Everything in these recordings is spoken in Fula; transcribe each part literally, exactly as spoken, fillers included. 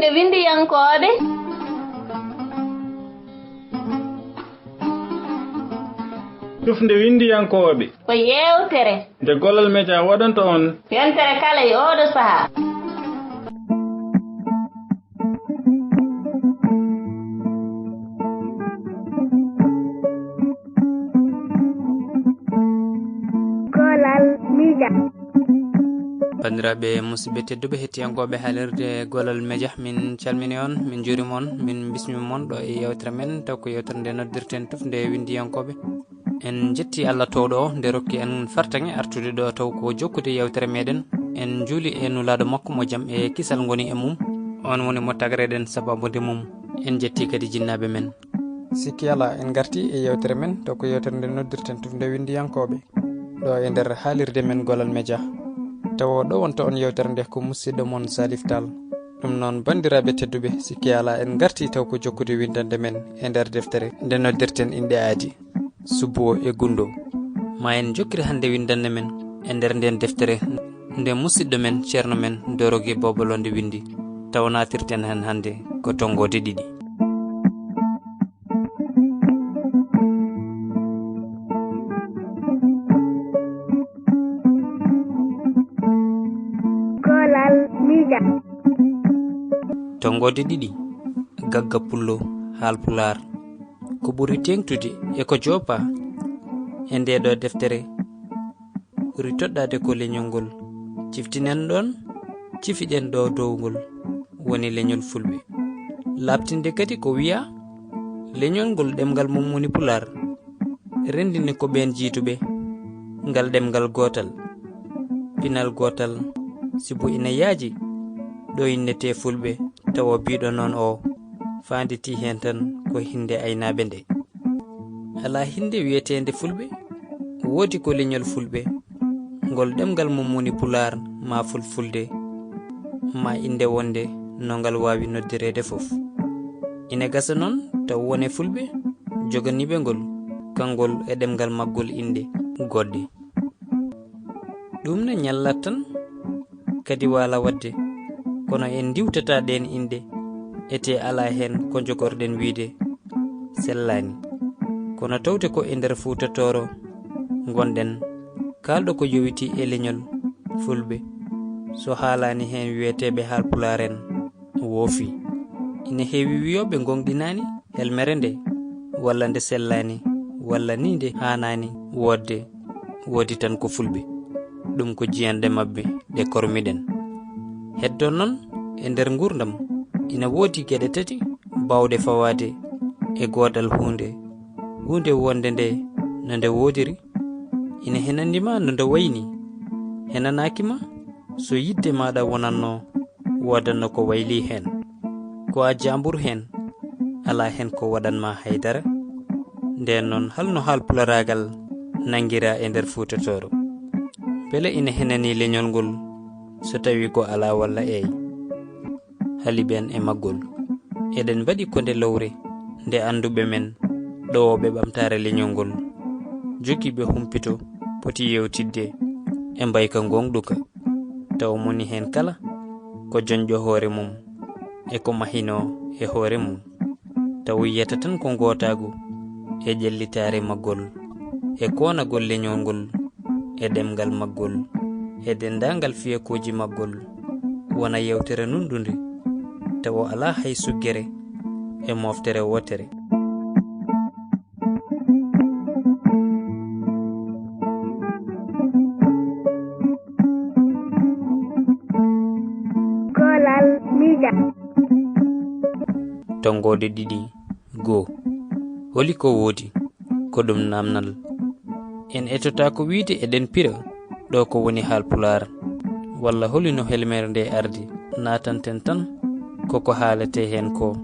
Nde winndiyankooɓe. Tufnde winndiyankooɓe. Ko yeewtere. Nde Gollal Media waɗanta on. Yontere kala e ooɗo sahaa. Gollal Media. Banndiraaɓe, musidɓe tedduɓe, hettiyankooɓe haalirde Gollal Media, min calmini on, min njuurima on, min mbismima on ɗo e yeewtere men, taw ko yeewtere nde noddirten Tufnde winndiyankooɓe. En njetti Allah toowɗo o nde rokki en fartaŋŋe artude ɗo taw ko jokkude yeewtere meɗen. En njuuli e Nulaaɗo makko mo jam e kisal ngoni e mum. On woni mo tagarɗen sababude mum. En njetti kadi jinnaaɓe men. Sikki alaa, en ngarti e yeewtere men, taw ko yeewtere nde noddirten Tufnde winndiyankooɓe. Ɗo e nder haalirde men Gollal Media. Tawo ɗo wonta on yeewtere nde ko musidɗo mon Salif Tall. Ɗum noon, banndiraaɓe tedduɓe, sikki alaa en ngarti taw ko jokkude winndannde men e nder deftere nde noddirten Inɗe Aadi, Subuwo e Gunndo. Ma en njokkir hannde winndannde men e nder nden deftere nde musidɗo men, ceerno men, Doroge Boobo Londe winndi. Taw naatirten heen hannde ko tonngoode ɗiɗi. Gollal Media. Tonngoode ɗiɗi, Gagga Pullo, Haalpulaar. Ko ɓuri teeŋtude e ko joopaa e ndee ɗoo deftere ɓuri toɗɗaade ko leñol ngol. Ciftinen ɗoon, cifiɗen ɗo downgol woni leñol Fulɓe. Laaɓtinde kadi ko wiyaa leñol ngol ɗemngal mum woni Pulaar, renndini ko ɓeen jiiduɓe ngal ɗemngal gootal, pinal gootal, sibu ina yaaji ɗo innetee Fulɓe, tawa biiɗo noon o faanditii heen tan ko hinnde aynaaɓe nde. Alaa hinnde wiyeteende Fulɓe, woodi ko leñol Fulɓe, ngol ɗemngal mum woni Pulaar maa Fulfulde, maa innde wonde no ngal waawi noddireede fof. Ina gasa noon taw wone Fulɓe joganiiɓe ngol, kanngol e ɗemngal maggol inɗe goɗɗe. Ɗum ne ñallat tan kadi waala waɗde, kono en ndiwtataa ɗeen inɗe, etee alaa heen ko njogorɗen wiyde sellaani. Kono tawde ko e nder Fuuta Tooro ngonɗen, kaalɗo ko yowitii e leñol Fulɓe, so haalaani heen wiyeteeɓe Haalpulaar en, woofi. Ina heewi wiyooɓe ngoongɗinaani helmere nde, walla nde sellaani, walla ni nde haanaani woodde, woodi tan ko Fulɓe. Ɗum ko jiyanɗe maɓɓe ɗe kormiɗen. Heddo noon e nder nguurndam, ina woodi geɗe tati baawɗe fawaade e gootal huunde, huunde wonde nde no nde woodiri, ina henandi ma no nde wayni. Henanaaki ma so yiɗde maaɗa wonatno, woodatno ko wayli heen. Ko a jaambur heen, alaa heen ko waɗan ma hay dara. Ndeen noon, hol no haalpularaagal nanngiraa e nder Fuuta Tooro? Mbele ina henani leñol ngol so tawii ko alaa walla eey? Hali ɓeen e maggol. Eɗen mbaɗi ko nde lowre nde annduɓe men, ɗowooɓe ɓamtaare leñol ngol, jogiiɓe humpito poti yeewtidde e mbayka ngoongɗuka. Taw moni heen kala ko joñɗo hoore mum e ko mahinoo e hoore mum. Taw yiyata tan ko ngootaagu e ƴellitaare maggol e koonagol leñol ngol e ɗemngal maggol e denndaangal fiyakooji maggol, wona yeewtere nunɗunde, tawa alaa hay suggere e moftere wootere. Gollal Media. Tonngoode ɗiɗi, goo. Holi ko woodi? Ko ɗum naamnal. En etotaako wiyde eɗen pira ɗo ko woni haalpulaar, walla holi no helmere nde ardi. Naatanten tan ko ko haaletee heen ko,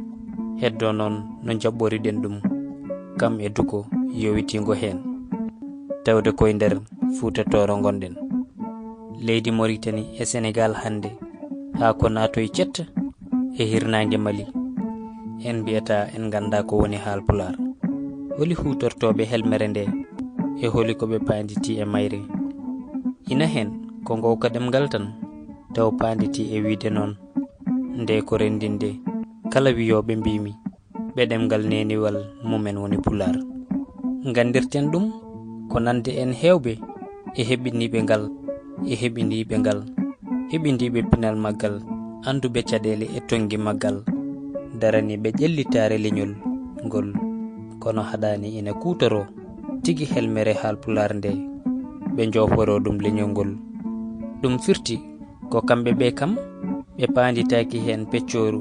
heddo noon no njaɓɓoriɗen ɗum, kam e duko yowitiingo heen. Tawde koye nder Fuuta Tooro ngonɗen. Leydi Moritani e Senegaal hannde, haa ko naatoy cetta e hirnaange Mali. En mbiyata en nganndaa ko woni haalpulaar. Holi huutortooɓe helmere nde e holi ko ɓe paanditii e mayre? Ina heen ko ngowka ɗemngal tan, taw paanditii e wiyde noon. Nde ko renndinde kala wiyooɓe mbiimi ɓe ɗemngal neeniwal mumen woni Pulaar. Nganndirten ɗum ko nande en heewɓe e heɓiniiɓe ngal, e heɓiniiɓe ngal, heɓiniiɓe pinal maggal, annduɓe caɗeele e tonngi maggal, daraniiɓe ƴellitaare leñol ngol. Kono haɗaani ina kuutoroo tigi helmere Haalpulaar nde, ɓe njooforoo ɗum leñol ngol. Ɗum firti ko kamɓe ɓe kam ɓe paanditaaki heen peccooru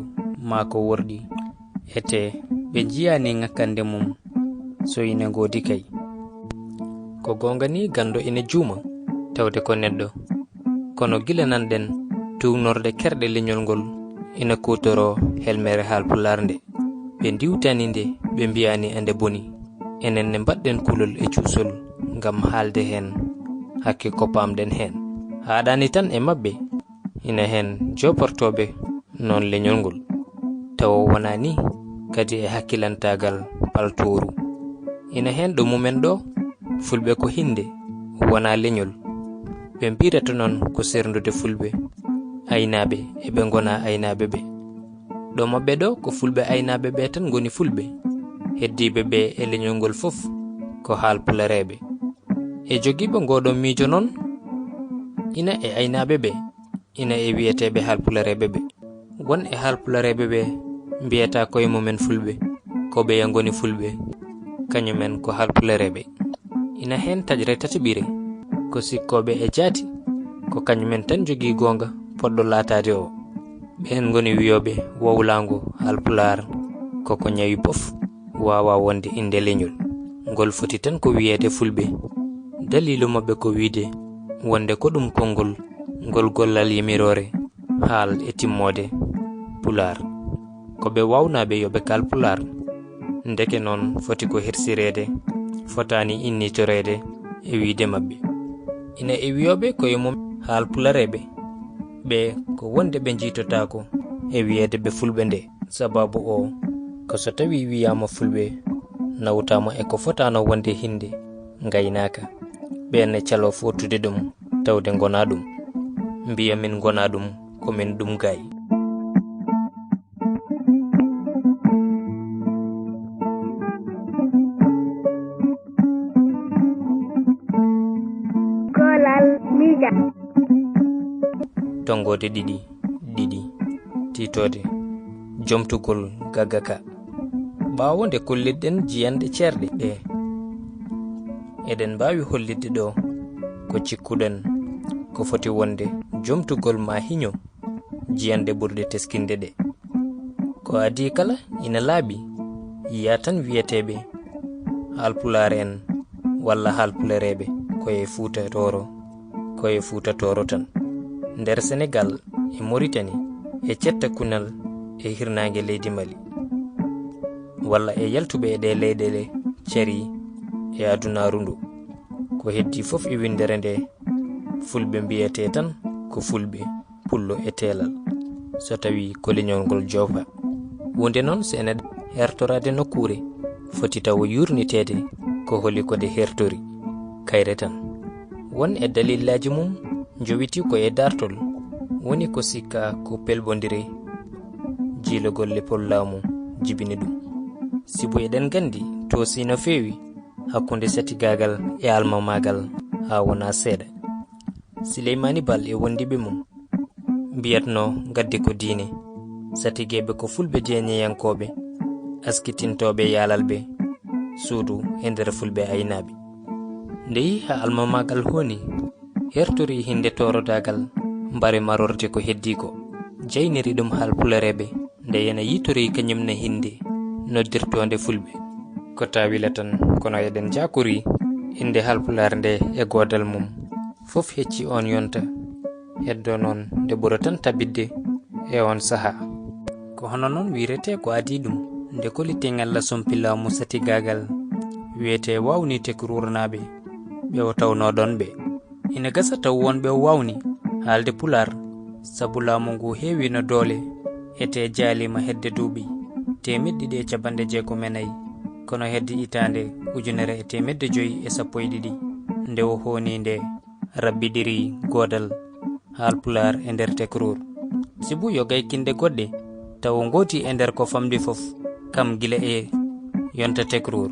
maa ko worɗi, ete ɓe njiyaani ŋakkande mum so ine ngoodi kay. Ko goonga ni ganndo ine juuma tawde ko neɗɗo, kono gila nanɗen tuugnorɗe kerɗe leñol ngol ina kuutoroo helmere Haalpulaar nde, ɓe ndiwtani nde, ɓe mbiyaani ande boni. Enen ne mbaɗɗen kulol e cuusol ngam haalde heen hakke ko paamɗen heen. Haɗaani tan e maɓɓe, ina heen jooportooɓe noon leñol ngol, tawa wonaa ni kadi e hakkilantaagal paltooru. Ina heen ɗo mumen ɗo, fulɓe ko hinnde, wonaa leñol. Ɓe mbiyata noon ko serndude fulɓe, aynaaɓe e ɓe ngonaa aynaaɓe ɓe. Ɗo maɓɓe ɗo ko fulɓe aynaaɓe ɓe tan ngoni fulɓe, heddiiɓe ɓe e leñol ngol fof ko haalpulareeɓe. E jogiiɓe ngooɗoo miijo noon, ina e aynaaɓe ɓe, ina e wiyeteeɓe haalpulareeɓe ɓe. Won e haalpulareeɓe ɓe mbiyata koye mumen fulɓe, ko ɓeya ngoni fulɓe, kañumen ko haalpulareeɓe. Ina heen taƴre tataɓire, ko sikkooɓe e jaati, ko kañumen tan njogii goonga poɗɗo laataade o. Ɓeen ngoni wiyooɓe wowlaango Haalpulaar, ko ko ñawi pof waawa wonde innde leñol. Ngol foti tan ko wiyeede fulɓe. Daliilu maɓɓe ko wiyde wonde ko ɗum konngol ngol gollal yamiroore haal e timmoode Pulaar. Ko ɓe waawnaaɓe yo ɓe kaal Pulaar. Ndeke noon foti ko hersireede, fotaani innitoreede e wiyde maɓɓe. Ina e wiyooɓe koye mum haalpulareeɓe, ɓe ko wonde ɓe njiytotaako e wiyeede ɓe fulɓe nde. Sabaabu o ko so tawii wiyaama fulɓe, nawtaama e ko fotaano wonde hinnde ngaynaaka. Ɓeen ne caloo footude ɗum, tawde ngonaa ɗum. Mbiya min ngonaa ɗum, ko min ɗum gaay. Kolal Miija. Tonngoode ɗiɗi, ɗiɗi. Tiitoode, jomtugol gagga ka. Ɓaawo nde kollitɗen jiyanɗe ceerɗe ɗe, eɗen mbaawi hollitde ɗo ko cikkuɗen ko foti wonde jomtugol maa hiño jiyanɗe ɓurɗe teskinde ɗe. Ko adii kala ina laaɓi, yiya tan wiyeteeɓe Haalpulaar en walla Haalpulareeɓe ko e Fuuta Tooro, ko e Fuuta Tooro tan. Nder Senegaal, e Moritani, e Cetta Kunal, e Hirnaange leydi Mali, walla e yaltuɓe e ɗee leyɗeele carii e adunaaru ndu. Ko heddii fof e winndere nde, fulɓe mbiyetee tan ko fulɓe, pullo e teelal, so tawii ko leñol ngol joofa. Wonde noon, so ene hertoraade nokkuure, foti tawo yuurniteede ko holi ko nde hertori, kayre tan. Won e dalillaaji mum njowitii ko e daartol, woni ko sikkaa ko pelɓondire jiilogol leppol laamu jibini ɗum. Sibu eɗen nganndi toosii no feewi hakkunde satigaagal e almamaagal haa wonaa seeɗa. Sileymaani Baal e wondiiɓe mum mbiyatnoo ngaddi ko diine, satigeeɓe ko fulɓe diineyankooɓe, askitintooɓe yaalalɓe suudu e nder fulɓe aynaaɓe. Nde yehi haa almamaagal hooni, hertori hinnde toorodaagal mbare marorde ko heddii ko, jayniri ɗum haalpulareeɓe, nde yana yitori kañum ne hinnde noddirtoonde fulɓe. Ko taawila tan, kono eɗen njaakori innde Haalpulaar nde e goodal mum. Fof hecci oon yonta, heddo noon nde ɓura tan tabitde e oon sahaa. Ko hono noon wiretee ko adii ɗum, nde kolite ngalla sompi laamu satigaagal, wiyetee Waawni Tekruurnaaɓe, ɓe o tawnoo ɗoon ɓe. Ina gasa taw wonɓe o waawni haalde Pulaar, sabu laamu ngu heewiino doole, etee jaaliima hedde duuɓi teemeɗɗe ɗiɗi e cappanɗe jeegom e nayi, kono hedde hitaande ujunere e teemedde joy e sappo e ɗiɗi, nde o hooni nde, rabbiɗiri goodal Haalpulaar e nder Tekruur. Sibu yo gay kinde goɗɗe, tawo ngooti e nder ko famɗi fof, kam gila e yonta tekruur,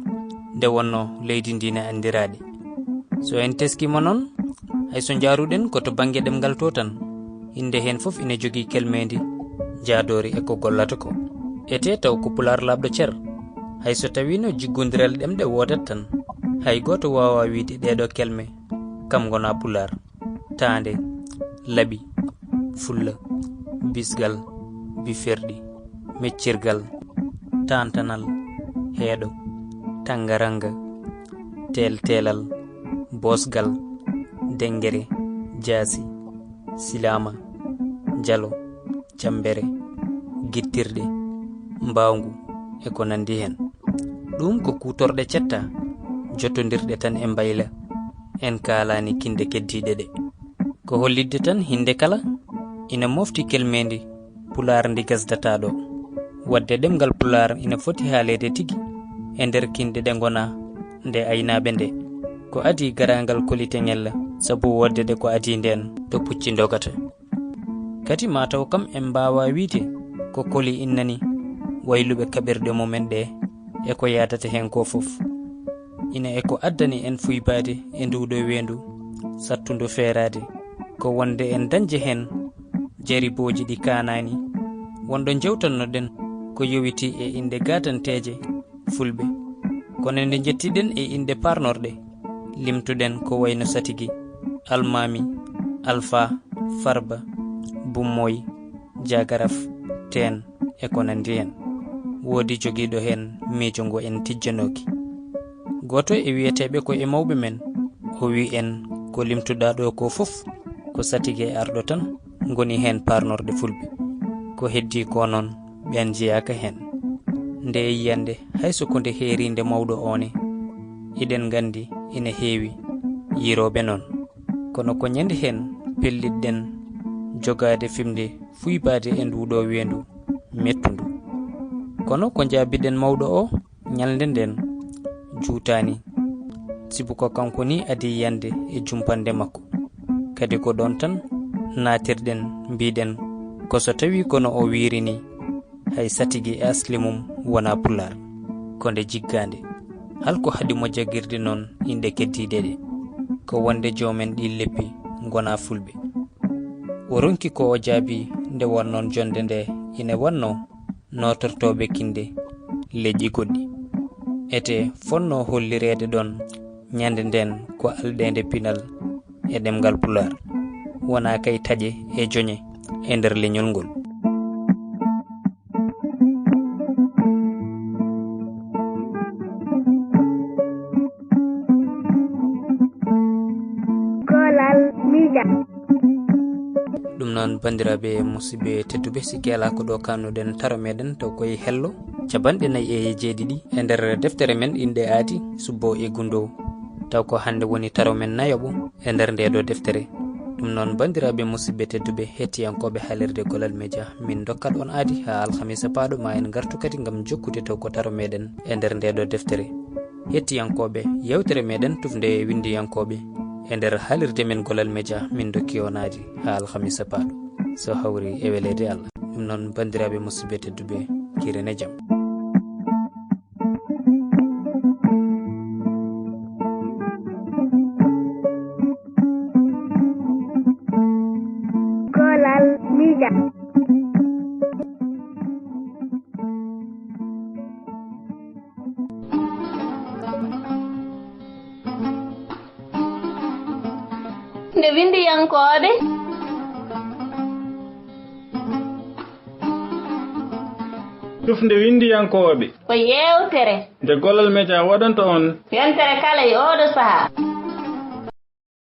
nde wonno leydi ndi ne anndiraade. So en teskiima noon, hay so njaaruɗen ko to bannge ɗemngal to tan, innde heen fof ina jogii kelmeendi, njaadoori e ko gollata ko. Etee taw ko pulaar laaɓɗo cer, hay so tawiino jiggondiral ɗemɗe woodat tan, hay gooto waawaa wiyde ɗeeɗo kelme kam ngonaa pulaar. Taande, laɓi, fulla, bisgal, biferɗi, meccirgal, tantanal, heeɗo, tangaranga, teelteelal, boosgal, denngere, jaasi, silaama, jalo, cammbere, gittirɗe, mbawngu, e ko nanndi heen. Ɗum ko kuutorɗe cetta, jotondirɗe tan e mbayla. En kaalaani kinde keddiiɗe ɗe. Ko hollitde tan hinnde kala ina mofti kelmeendi pulaar ndi gasdataa ɗo. Waɗde ɗemngal pulaar ina foti haaleede tigi e nder kinde ɗe ngonaa nde aynaaɓe nde. Ko adii garaangal koli teŋella sabu woodde ɗe ko adii ndeen to pucci ndogata. Kadi maa taw kam en mbaawaa wiyde ko koli innani wayluɓe kaɓirɗe mumen ɗe e ko yaadata heen ko fof. Ina e ko addani en fuybaade e nduuɗo weendu sattundu feeraade, ko wonde en dañde heen jaribooji ɗi kaanaani. Wonɗo njewtannoɗen ko yowitii e inɗe gaadanteeje fulɓe. Kono nde njettiɗen e inɗe paarnorɗe, limtuɗen ko wayno Satigi, Almaami, Alfaa, Farba, Bummoy, Jaagaraf, Teen, e ko nanndi heen. Woodi jogiiɗo heen miijo ngo en tijjanooki. Gooto e wiyeteeɓe ko e mawɓe men, o wiyi en ko limtuɗaa ɗo ko fof, ko Satigi e Arɗo tan ngoni heen paarnorɗe fulɓe. Ko heddii ko noon, ɓeen njeyaaka heen. Nde yiyannde, hay so ko nde heeriinde mawɗo o ne, eɗen nganndi ina heewi yirooɓe noon. Kono ko ñande heen pellitɗen jogaade fimde fuybaade e nduuɗo weendu mettundu. Kono ko njaabiɗen mawɗo o ñalnde ndeen juutaani, sibu ko kanko ni adii yande e jumpannde makko. Kadi ko ɗoon tan naatirɗen, mbiɗen ko so tawii kono o wiiri ni, hay Satigi e asli mum wonaa pulaar, ko nde jiggaande. Hal ko haɗi mo jagirde noon inɗe keddiiɗe ɗe? Ko wonde joomen ɗi leppi ngonaa fulɓe. O ronki ko o jaabi nde wonnoon jonnde nde ine wannoo nootortooɓe kinde leƴƴi goɗɗi. Ete fotnoo hollireede ɗoon ñande ndeen ko alɗeende pinal e ɗemngal pulaar, wonaa kay taƴe e joñe e nder leñol ngol. Kolal Media. Ɗum noon, banndiraaɓe musidɓe tedduɓe, si keelaa ko ɗo kannuɗen taro meɗen taw koye hello capanɗe nayi e jeeɗiɗi e nder deftere men Inɗe Aadi Subbo e Gunndoo, taw ko hannde woni taro men nayaɓo e nder nde ɗo deftere. Ɗum noon, banndiraaɓe musidɓe tedduɓe, hettiyankooɓe haalirde Kolal Media, min ndokkat on aadi haa alhamisa paaɗo, ma en ngartu kadi ngam jokkude taw ko taro meɗen e nder nde ɗo deftere. Hettiyankooɓe, yewtere meɗen tufnde winndiyankooɓe e nder haalirde men Kolal Media, min ndokki on aadi haa alhamisa paaɗo, so hawri e weleede Allah. Ɗum noon, banndiraaɓe musidɓe tedduɓe, kiren e jam. Kolal Media. Nde winndiyankooɓe. Tufnde winndiyankooɓe. Ko yeewtere. Nde Kolal Media waɗanta on. Yontere kala e ooɗo sahaa.